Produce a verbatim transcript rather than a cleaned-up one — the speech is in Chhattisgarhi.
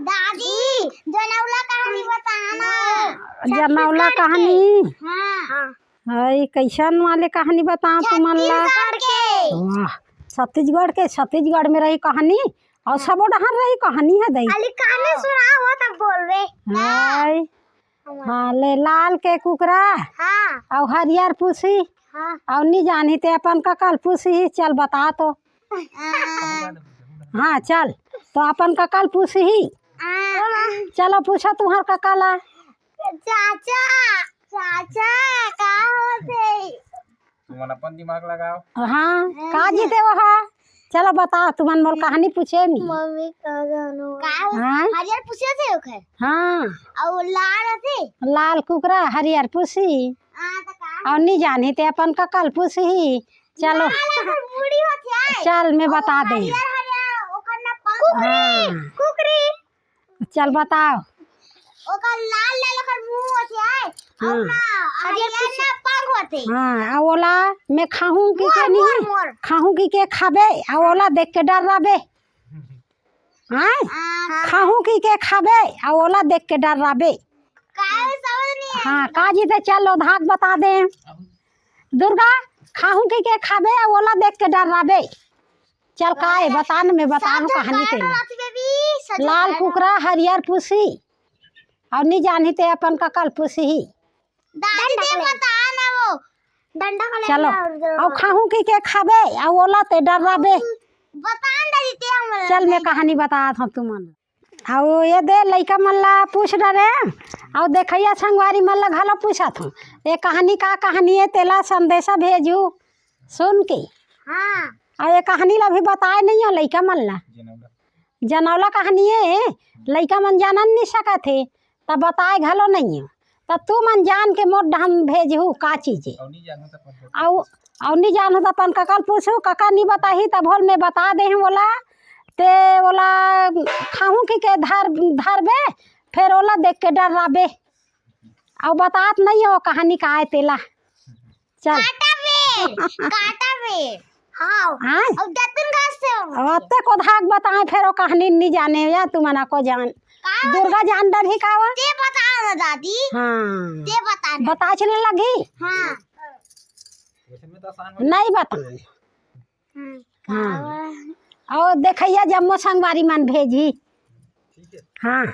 दादी, जनौला कहानी बताना। जनौला कहानी? हाँ। हई, कैसन वाले कहानी बताओ तुमन ला? छत्तीसगढ़ के। वाह, छत्तीसगढ़ के, छत्तीसगढ़ में रही कहानी और सबो डहर रही कहानी है दई। खाली कहानी सुनाओ, तब बोलबे। हई। हाँ, ले लाल के कुकरा हाँ। और हरियर पूछी हाँ। और नी जानी ते अपन कका ल पूछी। चल बता तो। हाँ। हाँ, चल तो अपन कका ल पूछी। हाँ। चलो पूछो तुहर कका ला। चाचा, चाचा, का होथे? तुमन अपन दिमाग लगाओ। हाँ, का जी देव हा? चलो बताओ, तुमन मोर कहानी पूछे नी। मम्मी का जानो। का हो? हाँ? हरियर पूछे थे ओकर। हाँ। और लाल थे? लाल कुकरा, हरियर पूछी। हाँ, तो का? और नी जानी ते अपन कका ल पूछी। चलो। लाल ओकर मुड़ी होथे। चल, मैं बता दे। हरियर, हरियर, ओकर ना पंख। हाँ। कुकरी। चल बताओ। ओकर लाल लाल ओकर मुंह होथे आय। हाँ। और ना, हरियर हरियर कुछ ना पंख होथे। हाँ, आ ओला मैं खाहूं कि मोर, के नहीं? मोर, मोर। खाहूं कि के खाबे, आ ओला देख के डर्राबे। हाँ? हाँ। खाहूं कि के खाबे, आ ओला देख के डर्राबे। काहे समझ नहीं आया? हाँ, का जी ते चल लो धाक बता दे। दुर्गा, खाहूं कि के खाबे, आ ओला देख के डर्राबे। चल का है, बता न, मैं बता हूँ कहानी के। लाल कुकरा हरियर पूछी, और नी जानही ते अपन कका ल पूछही। दादी दे बता ना वो। डंडा का चलो, लेना और और खाहूं कि के खाबे, और ओला ते डर्राबे। बता न दादी ते हमला। चल मैं कहानी बतात हूँ तुमन। अउ ये दे लइका मन ला पूछ डरे, अउ देखइया संगवारी मन ला घलो पूछत हूँ, ये कहानी का कहानी है, तेला संदेशा भेजू सुन के। हाँ। अउ ये कहानी ला भी बताए नहीं हो लइका मन ला। जनौला कहानी है, लइका मन जानन नहीं सकत है, त बताए घलो नहीं हो। त तुमन जान के मोर डहन भेजहू का चीज है। अउ नहीं जानहू त अपन कका ल पूछहू, कका नहीं बताही तब होल मैं बता देहूँ ओला। ते ओला खाहूं कि के धर, धरबे, फेर ओला देख के डर्राबे। अउ बतात नहीं हो कहानी का आय तेला। चल। काटा बे, काटा बे। हाँ। हाँ? अब दतुन घास से हो। अब अत्ते को धाक बताए, फेर वो कहानी नहीं जाने या तुमन को जान। का? दुर्गा जान डरही का वो? ते बता ना दादी। हाँ। ते बता ना। बता चले लगी? हाँ। नहीं बताए। हाँ। हाँ। अउ देखइया जम्मो संगवारी मन भेजही। हाँ।